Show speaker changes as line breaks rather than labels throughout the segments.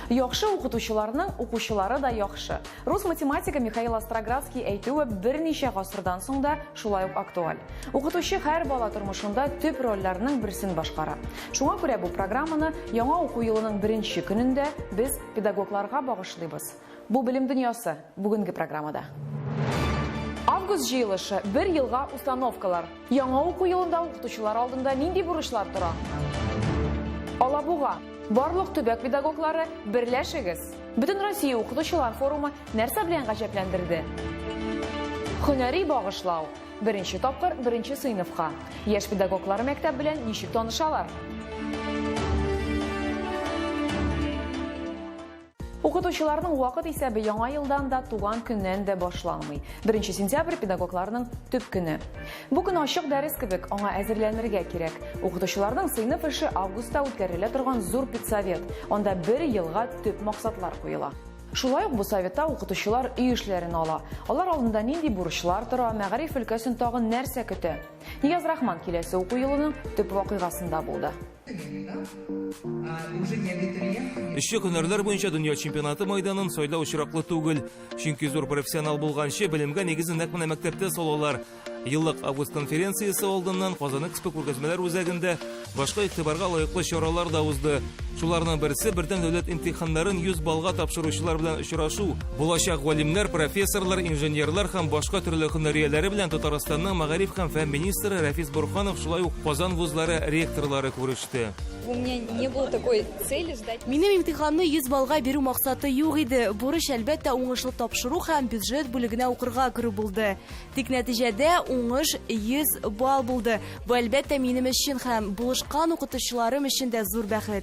Яхшы укытучыларның укучылары да яхшы. Рус математигы Михаил Остроградский әйтүе берничә гасырдан соң да шулай ук актуаль. Укытучы һәр бала тормышында төп рольләрнең берсен башкара. Шуңа күрә бу программаны яңа уку елының беренче көнендә без педагогларга багышлыйбыз. Бу Белем дөньясы бүгенге программада. Август җыелышы, бер елга установкалар. Яңа уку елында укытучылар алдында нинди бурычлар тора? Алабуга. Барлык төбәк педагоглары, берләшегез! Бөтенроссия укытучылар форумы нәрсә белән гаҗәпләндерде? Һөнәри багышлау. Беренче тапкыр беренче сыйныфка. Яшь педагоглар мәктәп белән ничек танышалар? Укытучыларның вакыт исәбе яңа елдан да, туган көннән дә башланмый. Беренче сентябрь педагогларның төп көне. Бу көн ачык дәрес кебек, аңа әзерләнергә кирәк. Укытучыларның сыйныф эше августта үткәрелә торган зур педсовет. Анда бер елга төп максатлар куела. Шулай ук бу советта укытучылар өй эшләрен ала. Алар алдында нинди бурычлар тора, мәгариф өлкәсен тагын нәрсә көтә? Нияз Рахман киләсе уку елының төп вакыйгасында булды.
Эшче һөнәрләр буенча дөнья чемпионаты майданын сайлау очраклы түгел. Чөнки зур профессионал булганчы белемгә нигезен нәкъ менә мәктәптә салалар. Еллык август конференциясе алдыннан Казан Экспо күргәзмәләр үзәгендә башка игътибарга лаеклы чаралар да узды. Шуларның берсе бердәм дәүләт имтиханнарын 100 баллга тапшыручылар белән очрашу. Булачак галимнәр, профессорлар, инженерлар һәм башка төрле һөнәр ияләре белән Татарстанның мәгариф һәм фән министры Рәфис Борһанов, шулай ук Казан вузлары ректорлары күреште.
У меня не было такой цели сдать.
Минем имтиханны 100 баллга бирү максаты юк иде. Бурыч, әлбәттә, уңышлы тапшыру һәм бюджет бүлегенә укырга керү булды. Тик нәтиҗәдә уңыш 100 балл булды. Бу, әлбәттә, минем өчен һәм булышкан укытучыларым өчен дә зур бәхет.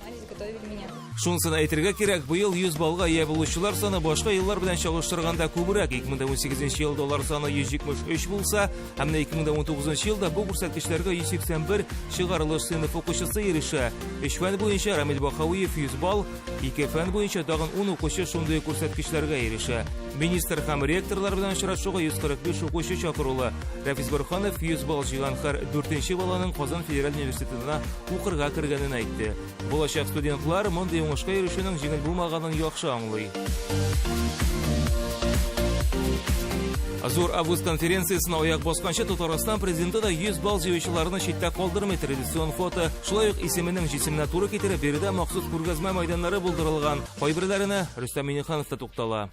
Шунысын әйтергә кирәк, быел 100 баллга ия булучылар саны башка еллар белән чагыштырганда күбрәк. 2018 елда алар саны 173 булса, ә менә 2019 елда бу күрсәткечләргә 181 чыгарылыш сыйныф укучысы ирешә. Өч фән буенча Рамил Бахавиев 100 балл, ике фән буенча тагын 10 укучы шундый күрсәткечләргә ирешә. Министр һәм ректорлар белән очрашуга 145 укучы чакырулы. Рәфис Борһанов 100 балл җыйган һәр дүртенче баланың Казан федераль университетына укырга кергәнен әйтте. Булачак студентлар мондый уңышка ирешүнең җиңел булмаганын яхшы аңлый. Зур август конференциясенә аяк басканчы Татарстан президенты да 100 балл җыючыларны читтә калдырмый традицион фото. Шулай ук исеменең җисеменә туры китереп, биредә махсус күргәзмә майданнары булдырылган. Кайберләренә Рөстәм Миңнеханов та туктала.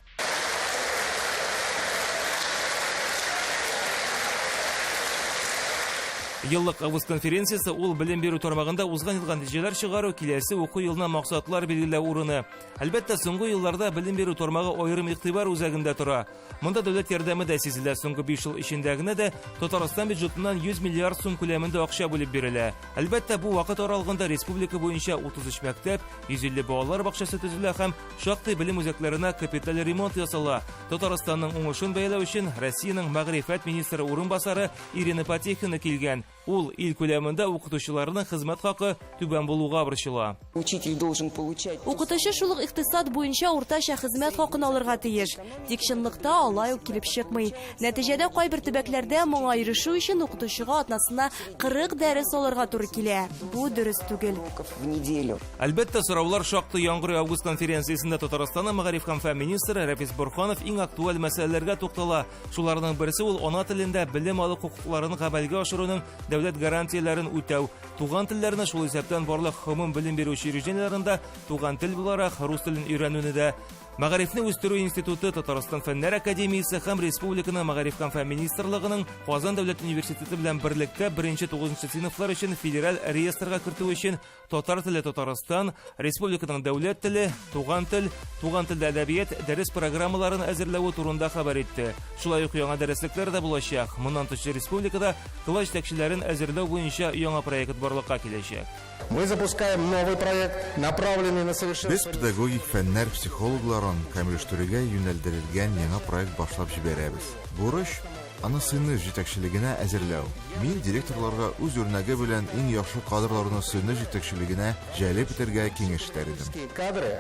Еллык август конференциясе ул белем бирү тармагында узган елга нәтиҗәләр чыгару, киләсе уку елына максатлар билгеләү урыны. Әлбәттә, соңгы елларда белем бирү тармагы аерым игътибар үзәгендә тора. Монда дәүләт ярдәме дә сизелә. Соңгы 5 ел эчендә генә дә Татарстан бюджетыннан 100 миллиард сум күләмендә акча бүлеп бирелә. Әлбәттә, бу вакыт аралыгында республика буенча 33 мәктәп, 150 балалар бакчасы төзелә һәм Шактый белем үзәкләренә капиталь ремонт ясала. Татарстанның уңышын бәяләү өчен Россиянең мәгърифәт министры урынбасары Ирина Потехина килгән. Ул ил күләмендә укытучыларның хезмәт хакы түбән булуга борчыла.
Учитель должен получать.
Укытучы шул ук икътисад буенча уртача хезмәт хакын алырга тиеш. Тик чынлыкта алай ук килеп чыкмый. Нәтиҗәдә кайбер төбәкләрдә моңа ирешү өчен укытучыга атнасына 40 дәрес алырга туры килә. Бу дөрес түгел.
В неделю.
Әлбәттә, сораулар шактый яңгырый. Август конференциясендә Татарстанның мәгариф һәм фән министры Рәфис Борһанов иң актуаль мәсьәләләргә туктала. Шуларның берсе ул ана телендә белем алу хокукларын гамәлгә ашыруның дәүләт гарантияләрен үтәү, туган телләрне, шул исәптән барлык гомум белем бирү учреждениеләрендә туган тел буларак рус телен өйрәнүне дә. Мәгарифне үстерү институты, Татарстан Фәннәр академиясе һәм республиканың Мәгариф һәм фән министрлыгының Казан дәүләт университеты белән берлектә беренче-тугызынчы сыйныфлар өчен федераль реестрга кертү өчен Татар теле Татарстан, республиканың дәүләт теле, туган тел, туган телдә әдәбият дәрес программаларын әзерләве турында хәбәр итте. Шулай ук яңа дәреслекләр дә булачак. Моннан тыш республикада класс җитәкчеләрен әзерләү буенча яңа проект барлыкка киләчәк.
Мы запускаем новый проект, направленный на совершенствование.
Без педагогик фәннәр психологларын камилләштерүгә юнәлдерелгән яңа проект башлап җибәрәбез. Бурыч, Аны сыйныф җитәкчелегенә әзерләү. Мин директорларга үз үрнәге белән иң яхшы кадрларны сыйныф җитәкчелегенә җәлеп итәргә киңәш итәр идем.
Кадры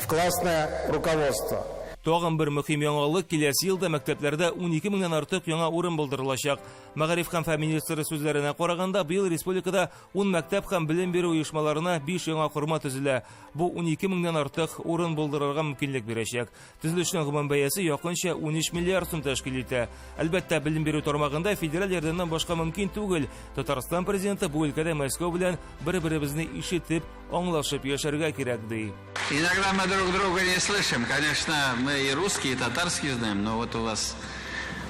в классное руководство.
Тагын бер мөһим яңалык, киләсе елда мәктәпләрдә 12 меңнән артык яңа урын булдырылачак. Мәгариф һәм фән министры сүзләренә караганда, быел республикада 10 мәктәп һәм белем бирү оешмаларына 5 яңа корма төзелә. Бу 12 меңнән артык урын булдырырга мөмкинлек бирәчәк. Төзелешнең гомум бәясе якынча 13 миллиард сум тәшкил итә. Әлбәттә, белем бирү тармагында федераль ярдәмнән башка мөмкин түгел. Татарстан президенты бу өлкәдә Мәскәү белән бер-беребезне ишетеп, аңлашып яшәргә кирәк, ди.
Иногда мы друг друга не слышим. Конечно, мы и русский, и татарский знаем, но вот у вас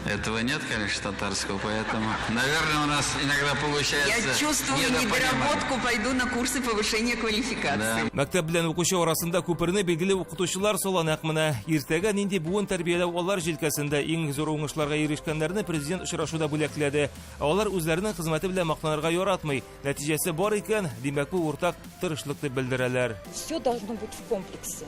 этого нет, конечно, татарского, поэтому, наверное, у нас иногда получается
Я чувствую недоработку, пойду на курсы повышения квалификации.
Да. Мәктәп белән укучы арасында күперне билгеле укытучылар сала нәкъ менә. Иртәгә нинди буын тәрбияләү алар җилкәсендә иң зур уңышларга ирешкәннәрне президент очрашуда бүләкләде. Ә алар үзләренең хезмәте белән мактанырга яратмый. Нәтиҗәсе бар икән, димәк, бу уртак тырышлык дип белдерәләр.
Все должно быть в комплексе.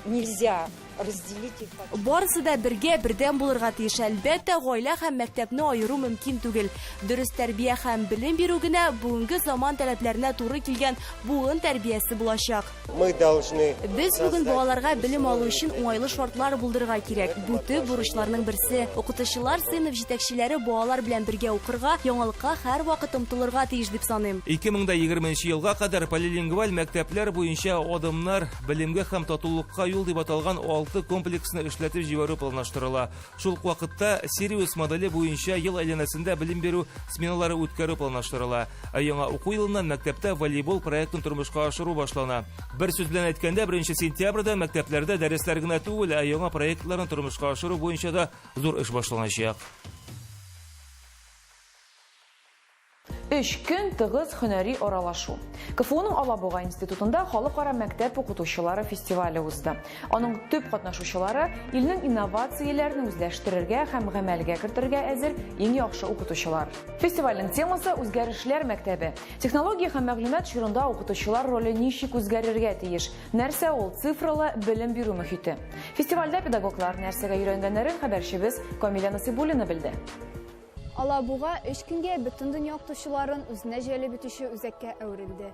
Нельзя разделить их.
Барысы да бергә, бердәм булырга тиеш. Әлбәттә, гаилә һәм мәктәпне аеру мөмкин түгел. Дөрес тәрбия һәм белем бирү генә бүгенге заман таләпләренә туры килгән буын тәрбиясе булачак.
Мы должны
Без бүген балаларга белем алу өчен уңайлы шартлар булдырырга кирәк. Бу төп бурычларның берсе. Укытучылар, сыйныф җитәкчеләре балалар белән бергә укырга, яңалыкка һәрвакыт омтылырга тиеш дип саныйм.
2020 елга кадәр полилингваль мәктәпләр буенча адымнар белемгә һәм татулыкка юл дип аталган 6 комплексны эшләтеп җибәрү планлаштырыла. Шул ук вакытта Сириус моделе буенча ел әйләнәсендә белем бирү сменалары үткәрү планлаштырыла. Ә яңа уку елыннан мәктәптә волейбол проектын тормышка ашыру башлана. Бер сүз белән әйткәндә, 1 сентябрьдә мәктәпләрдә дәресләр генә түгел, ә яңа проектларны тормышка ашыру буенча да зур эш башланачак.
Өч көн тыгыз һөнәри аралашу. КФУның Алабуга институтында халыкара мәктәп укытучылары фестивале узды. Аның төп катнашучылары илнең инновацияләрен үзләштерергә һәм гамәлгә кертергә әзер иң яхшы укытучылар. Фестивальнең темасы үзгәрешләр мәктәбе. Технология һәм мәгълүмат чорында укытучылар роле ничек үзгәрергә тиеш? Нәрсә ул цифралы белем бирү мөхите? Фестивальдә педагоглар нәрсәгә өйрәнгәннәрен хәбәрчебез Камилә Насыйбуллина белде.
Алабуга өч көнгә бөтен дөнья укытучыларын үзенә җәлеп итүче үзәккә әверелде.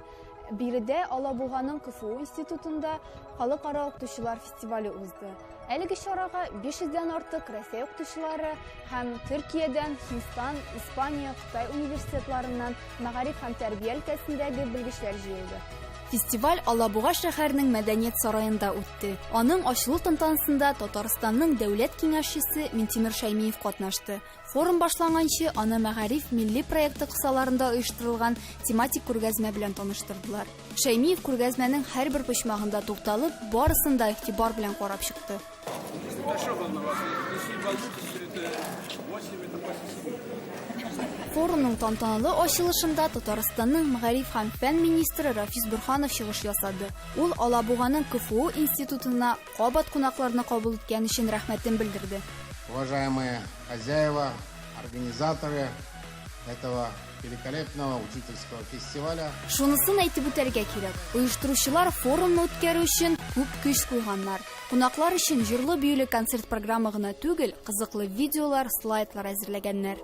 Биредә Алабуганың КФУ институтында халыкара укытучылар фестивале узды. Әлеге чарага 500 дән артык Россия укытучылары һәм Төркиядән, Һиндстан, Испания, Кытай университетларыннан мәгариф һәм тәрбия өлкәсендәге белгечләр җыелды.
Фестиваль Алабуга шәһәренең Мәдәният сараенда үтте. Аның ачылу тантанасында Татарстанның Дәүләт Киңәшчесе Минтимер Шәймиев катнашты. Форум башланганчы, аны Мәгариф милли проекты кысаларында оештырылган тематик күргәзмә белән таныштырдылар. Шәймиев күргәзмәнең һәрбер почмагында тукталып, барысын да игътибар белән карап чыкты. Форумның тантаналы ачылышында Татарстанның мәгариф һәм фән министры Рафис Борһанов чыгыш ясады. Ул Алабуганың КФУ институтына кабат кунакларны кабул иткән өчен рәхмәтен белдерде.
Уважаемые хозяева, организаторы этого великолепного учительского фестиваля.
Шунысын әйтеп үтәргә кирәк, оештыручылар форумны үткәрү өчен күп көч куйганнар. Кунаклар өчен җырлы-биюле концерт программа гына түгел, кызыклы видеолар, слайдлар әзерләгәннәр.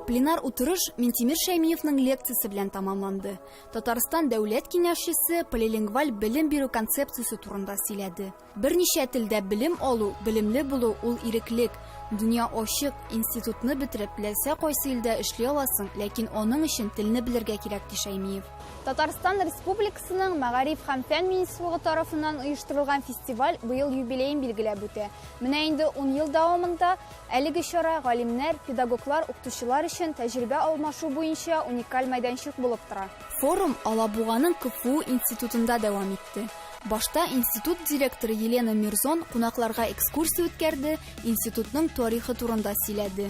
Пленар утырыш Минтимер Шәймиевның лекциясе белән тәмамланды. Татарстан Дәүләт Киңәшчесе полилингваль белем бирү концепциясе турында сөйләде. Берничә телдә белем алу, белемле булу ул иреклек. Дөнья ачык, институтны бетереп, теләсә кайсы илдә эшли аласың, ләкин аның өчен телне белергә кирәк, ди Шәймиев.
Татарстан Республикасының Мәгариф һәм фән министрлыгы тарафыннан оештырылган фестиваль быел юбилеен билгеләп үтә. Менә инде ун ел дәвамында әлеге чара галимнәр, педагоглар, укытучылар өчен тәҗрибә алмашу буенча уникаль мәйданчык булып тора.
Форум Алабуганың КФУ институтында дәвам итте. Башта институт директоры Елена Мирзон кунакларга экскурсия үткәрде, институтның тарихы турында сөйләде.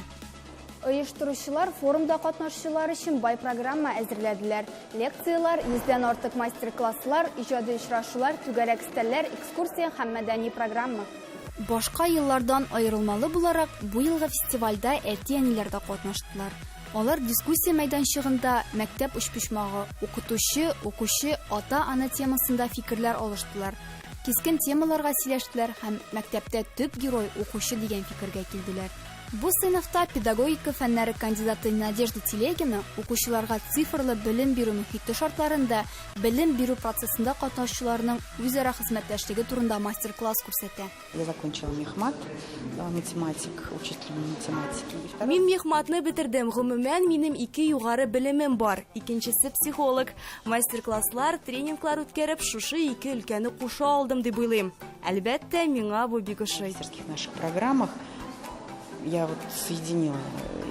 Оештыручылар форумда катнашучылар өчен бай программа әзерләделәр. Лекцияләр, йөздән артык мастер-класслар, иҗади очрашулар, түгәрәк өстәлләр, экскурсия һәм мәдәни программа.
Башка еллардан аерылмалы буларак, бу елгы фестивальдә әти-әниләр дә катнаштылар. Алар дискуссия мәйданчыгында мәктәп өчпочмагы, укытучы, укучы, ата-ана темасында фикерләр алыштылар, кискен темаларга сөйләштеләр һәм мәктәптә төп герой укучы дигән фикергә килделәр. Бу сыйныфта педагогика фәннәре кандидаты Надежда Телегина укучыларга цифрлы белем бирү мохите шартларында белем бирү процессында катнашучыларның үзара хезмәттәшлеге турында мастер-класс күрсәтә.
Я закончила мехмат, э, математик, учитель математики.
Мин мехматны бетердем. Гомумән, минем ике югары белемем бар. Икенчесе психолог. Мастер-класслар, тренинглар үткәреп, шушы ике өлкәне куша алдым дип уйлыйм. Әлбәттә, миңа бу бик ошый.
В наших программах я вот соединила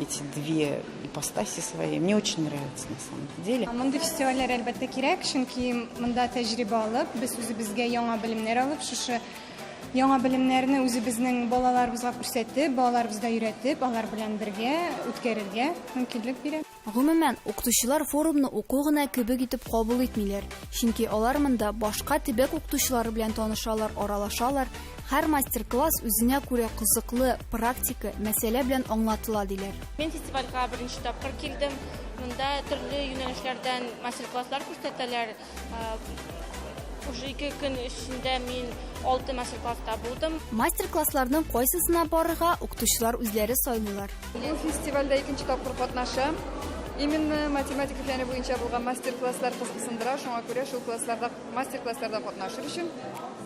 эти две ипостаси свои. Мне очень нравится на самом деле.
Мондый фестивальләр әлбәттә кирәк, чөнки монда тәҗрибә алып, без үзебезгә яңа белемнәр алып, шушы яңа белемнәрне үзебезнең балаларыбызга күрсәтеп, балаларыбызда өйрәтеп, алар белән бергә үткәрергә мөмкинлек бирә.
Гомумән, укытучылар форумны уку гына кебек итеп кабул итмиләр. Чөнки алар монда башка төбәк укытучылары белән танышалар, аралашалар. Һәр мастер-класс үзенә күрә кызыклы, практика, мәсьәлә белән аңлатыла, диләр.
Мин фестивальгә беренче тапкыр килдем. Монда төрле юнәлешләрдән мастер-класслар күрсәтәләр. Уже ике көн эчендә мин алты мастер-класста булдым.
Мастер-классларның кайсысына барырга укытучылар үзләре сайлыйлар.
Бу фестивальдә икенче тапкыр катнашам. Именно математика фәне буенча булган мастер-класслар кызыксындыра, шуңа күрә шул классларда, мастер-классларда катнашыр өчен,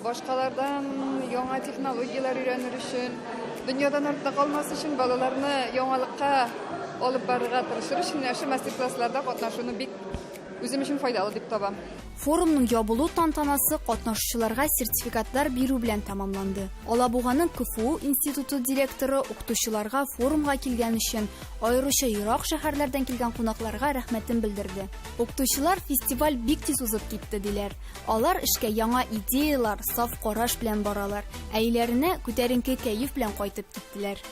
башкалардан яңа технологияләр өйрәнер өчен, дөньядан артта калмас өчен, балаларны яңалыкка алып барырга тырышыр өчен менә шул мастер-классларда катнашуны бик Үзем өчен файдалы дип табам.
Форумның ябылу тантанасы катнашучыларга сертификатлар бирү белән тәмамланды. Алабуганың КФУ институты директоры укытучыларга форумга килгән өчен, аеруча ерак шәһәрләрдән килгән кунакларга рәхмәтен белдерде. Укытучылар фестиваль бик тиз узып китте, диләр. Алар эшкә яңа идеялар, саф караш белән баралар, ә өйләренә күтәренке кәеф белән кайтып киттеләр.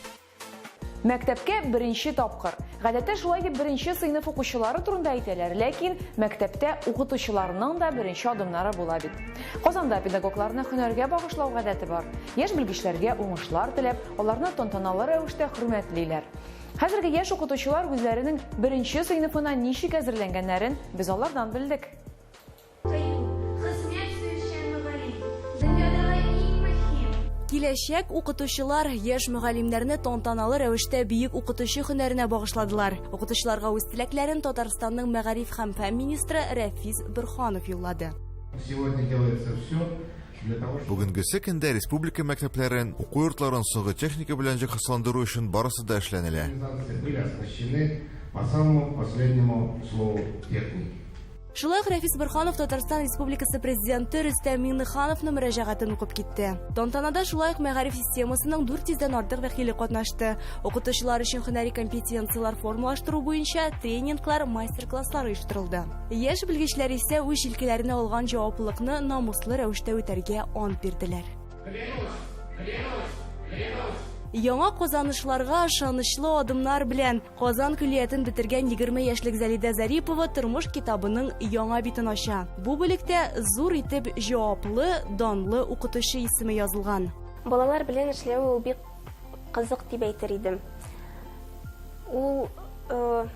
Мәктәпкә беренче тапкыр. Гадәттә шулай дип беренче сыйныф укучылары турында әйтәләр, ләкин мәктәптә укытучыларның да беренче адымнары була бит. Казанда педагогларны һөнәргә багышлау гадәте бар. Яшь белгечләргә уңышлар теләп, аларны тантаналы рәвештә хөрмәтлиләр. Хәзерге яшь укытучылар үзләренең беренче сыйныфына ничек әзерләнгәннәрен без алардан белдек.
Кыю, хезмәт сөючән мөгаллим, дөньядагы иң мөһим.
Киләчәк укытучылар яшь мөгаллимнәрне тантаналы рәвештә бөек укытучы һөнәренә багышладылар. Укытучыларга үз теләкләрен Татарстанның мәгариф һәм фән министры Рәфис Борһанов юллады.
Сегодня делается все для того, чтобы...
Бүгенгесе көндә республика мәктәпләрен, уку йортларын соңгы техника белән җиһазландыру өчен барысы да эшләнелә.
Были оснащены по самому последнему слову техники.
Шулай ук Рәфис Борһанов Татарстан Республикасы Президенты Рөстәм Миңнехановның мөрәҗәгатен укып китте. Тантанада шулай ук мәгариф системасының 400 дән артык вәкиле катнашты. Укытучылар өчен һөнәри компетенцияләр формалаштыру буенча тренинглар, мастер-класслар оештырылды. Яшь белгечләр исә үз җилкәләренә алган җаваплылыкны намуслы рәвештә үтәргә ант бирделәр.
Клянусь, клянусь, клянусь.
Яңа казанышларга ышанычлы адымнар белән Казан көллиятен бетергән 20 яшьлек Зәлидә Зарипова тормыш китабының яңа битен ача. Бу бүлектә зур итеп җаваплы, данлы укытучы исеме язылган.
Балалар белән эшләү ул бик кызык дип әйтер идем. Ул э,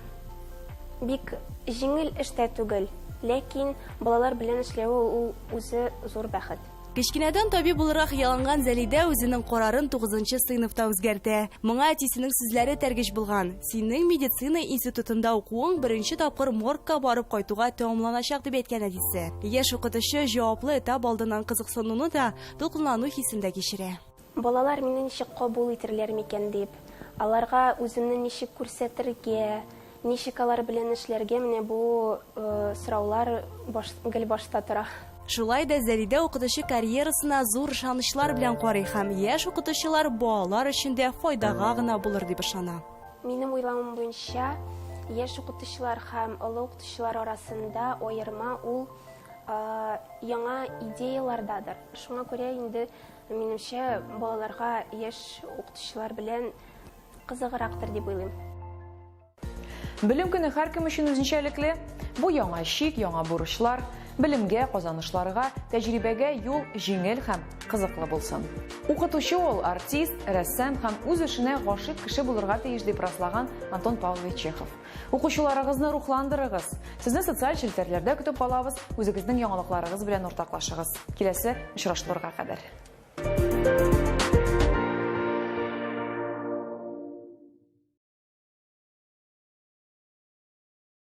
бик җиңел эш тә түгел, ләкин балалар белән эшләү ул үзе зур бәхет.
Кечкенәдән табиб булырга хыялланган Зәлидә үзенең карарын тугызынчы сыйныфта үзгәртә. Моңа әтисенең сүзләре этәргеч булган. Синең медицина институтында укуың беренче тапкыр моргка барып кайтуга тәмамланачак, дип әйткән әтисе. Яшь укытучы җаваплы этап алдыннан кызыксынуны да, дулкынлану хисен дә кичерә.
Балалар мине ничек кабул итерләр микән дип, аларга үземне ничек күрсәтергә, ничек алар белән эшләргә, менә бу сораулар баш, гел башта тора.
Шулай да Зәлидә укытучы карьерасына зур ышанычлар белән карый һәм яшь укытучылар балалар өчен дә файдага гына булыр дип ышана.
Минем уйлавым буенча, яшь укытучылар һәм олы укытучылар арасында аерма ул яңа идеялардадыр. Шуңа күрә инде Минемчә, балаларга яшь укытучылар белән кызыграктыр дип уйлыйм.
Белем көне һәркем өчен үзенчәлекле. Бу яңа чик, яңа бурычлар. Белемгә, казанышларга, тәҗрибәгә юл җиңел һәм кызыклы булсын. Укытучы ул артист, рәссам һәм үз эшенә гашыйк кеше булырга тиеш дип раслаган Антон Павлович Чехов. Укучыларыгызны рухландырыгыз. Сезне социаль челтәрләрдә көтеп калабыз, үзегезнең яңалыкларыгыз белән уртаклашыгыз. Киләсе очрашуларга кадәр.